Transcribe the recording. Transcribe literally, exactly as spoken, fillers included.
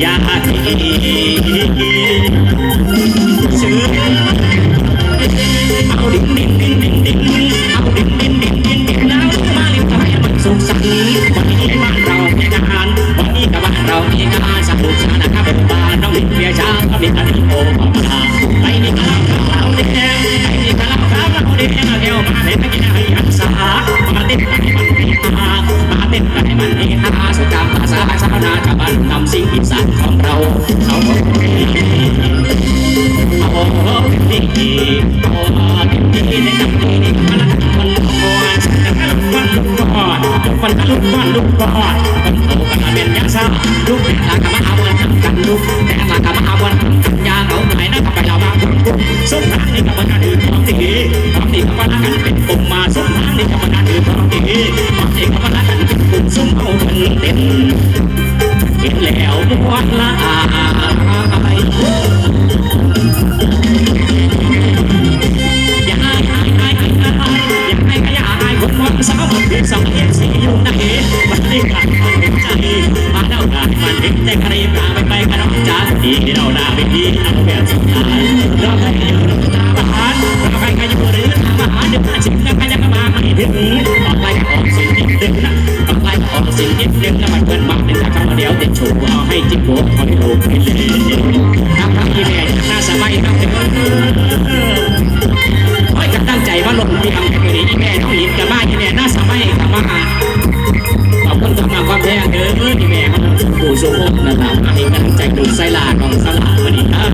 ยาดีซื้อเอาดินดินดินดินดินเอาดินดินดินดินดินแล้วมาเล่นกันให้มันสุขสันต์วันนี้บ้านเรามีงานวันนี้กับบ้านเรามีงานสนุกสนานนะครับบ้านน้องเบียร์ช้างก็มีกันโอ้ขอบคุณครับไปนี่ก็เราเล่นไปนี่ก็เราครับเราเล่นเดี๋ยวมาเล่นกินให้หันสามาเล่นกันให้มันมีฮามาเล่นกันให้มันมีฮาสุดตามภาษาสาวนาชาวบ้านนำสิ่งอีสานของเรา เอาเอาดีดีเอาดีดีในกับดีดีมาละมันก่อนมันก่อนมันลุกมันลุกก่อนมันโตกันเป็นยาซาลุกแต่ละกะมาเอาวันกันลุกแต่ละกะมาเอาวันกันยาเอาไหนนะกับไปละมาคุณคุณสุดท้ายนี่กับมันดีของดีของดีกับมันกันเป็นกลุ่มมาสุดท้ายนี่กับมันดีของดีของดีกับมันกันเป็นกลุ่มซุ่มเอาเงินเต็ม เห็นแล้วม่วนละอายอย่าอายอายอายอายอย่าอายก็อย่าอายคนมองสาวที่สองเอ็นซีอยู่ไหนมันได้กัดมันเห็นใจมาเล่าได้มันเห็นใจใครพาไปไปกันน้องจ๋าดีเราหน้าเวทีเอาแบบสุดท้ายเราได้อยู่ทางทหารเราใครใครอยู่หรือทางทหารเดี๋ยวมาชิมกันใครจะมาไม่ถึงออกไปออกสิ่งที่ดึงนะ ต้องไล่ออกสิ่งนิดนึงแล้วมันเพื่อนมักเป็นคำเดียวติดชูเอาให้จิตโบคอยโลกให้เลยนับทั้งที่แม่หน้าสมัยนับถึงเฮ้ยจะตั้งใจว่าลงเตรียมกันเลยอีแม่น้องหญิงกับบ้านอีแม่หน้าสมัยกับบ้านขอบคุณสำหรับความแท้เด้ออีแม่มันผู้ทรงองค์นั่นแหละให้กำลังใจคุณไซลาของสลาวันนี้ครับ